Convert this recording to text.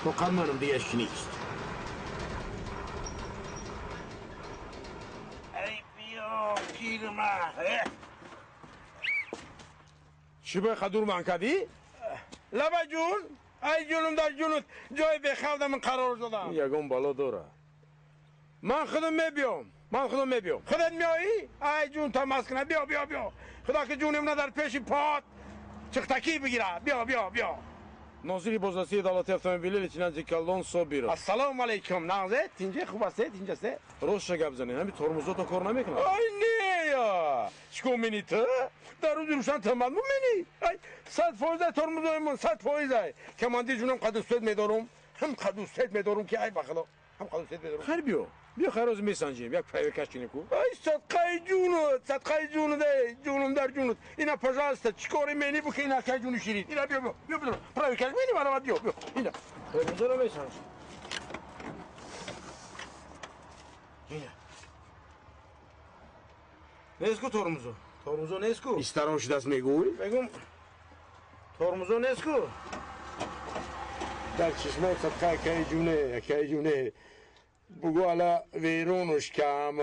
Фақат манам, дига ҳеч ки нест. Ай, биё, кирма. Чӣ бо хадур ман кардӣ? Лаба ҷун, ай ҷунум дар ҷунут, ҷои бехавда ман қарор додам. Ягон бало дора. Ман худам мебиём. Ман худам мебиём. Худат меоӣ? Ай ҷун тамас кунад. Биё, биё, биё. Худо ки ҷуним на дар пеши пот чиқтакӣ бигирад. Биё, биё, биё. Нозири бозрасии давлати автомобилӣ лейтенанти калон Собиров. Ассалому алайкум. Нағзе, тинҷе, хуб ҳастед, тинҷ ҳастед? Ростша гап занед, ҳами тормозото кор намекунад? Ай, не, я. Чӣ кор менӣ ту? Дар рӯзи рӯшан тӯҳмат муменӣ? Ай, 100% тормозоимон, 100%. Командир ҷунам қадустед медорум. Ҳам қадустед медорум ки ай ба худо. Ҳам қадустед медорум. Хайр биё. Биё хайр рӯз месанҷем, як проверкаш кунем ку. Ай, садқаи ҷунут, садқаи ҷунут, эй, ҷунум дар ҷунут. Ина, пожалуйста, чӣ кори менӣ буки ина кай ҷуни ширин. Ина биё, биё, биё, биё. Проверкаш менӣ мана биё, биё. Ина. Тормозоро месанҷем. Ина. Нест ку тормозо? Тормозо нест ку? Истарон шудааст мегӯй? Мегӯм тормозо нест ку? Дар чишмот садқа акаи ҷуне, акаи ҷуне. Бугӯ ала веронуш кам.